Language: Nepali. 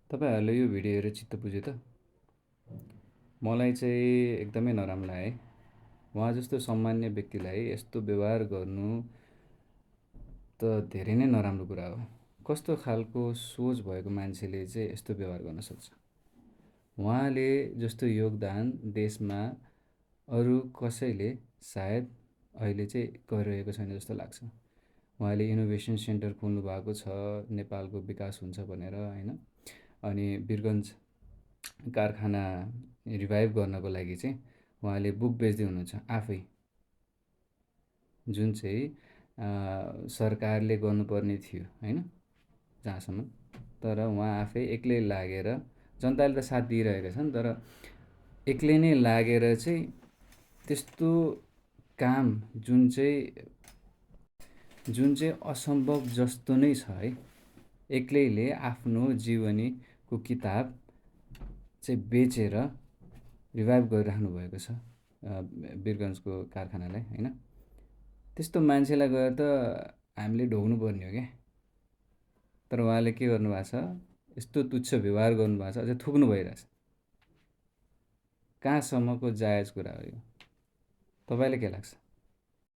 तपाईँहरूले यो भिडियो हेरेर चित्त बुझ्यो त? मलाई चाहिँ एकदमै नराम्रो लाग्यो है। उहाँ जस्तो सामान्य व्यक्तिलाई यस्तो व्यवहार गर्नु त धेरै नै नराम्रो कुरा हो। कस्तो खालको सोच भएको मान्छेले चाहिँ यस्तो व्यवहार गर्न सक्छ? उहाँले जस्तो योगदान देशमा अरू कसैले सायद अहिले चाहिँ गरिरहेको छैन जस्तो लाग्छ। उहाँले इनोभेसन सेन्टर खोल्नु भएको छ, नेपालको विकास हुन्छ भनेर होइन। अनि वीरगन्ज कारखाना रिभाइभ गर्नको लागि चाहिँ उहाँले बुक बेच्दै हुनुहुन्छ आफै, जुन चाहिँ सरकारले गर्नुपर्ने थियो होइन जहाँसम्म। तर उहाँ आफै एक्लै लागेर, जनताले त साथ दिइरहेका छन्, तर एक्लै नै लागेर चाहिँ त्यस्तो काम जुन चाहिँ असम्भव जस्तो नै छ है, एक्लैले आफ्नो जीवनीको किताब चाहिँ बेचेर रिभाइभ गरिराख्नु भएको छ वीरगन्जको कारखानालाई होइन। त्यस्तो मान्छेलाई गएर त हामीले ढोग्नु पर्ने हो क्या। तर उहाँले के गर्नुभएको छ, यस्तो तुच्छ व्यवहार गर्नुभएको छ, अझै थुक्नु भइरहेछ। कहाँसम्मको जायज कुरा हो यो? तपाईँलाई के लाग्छ?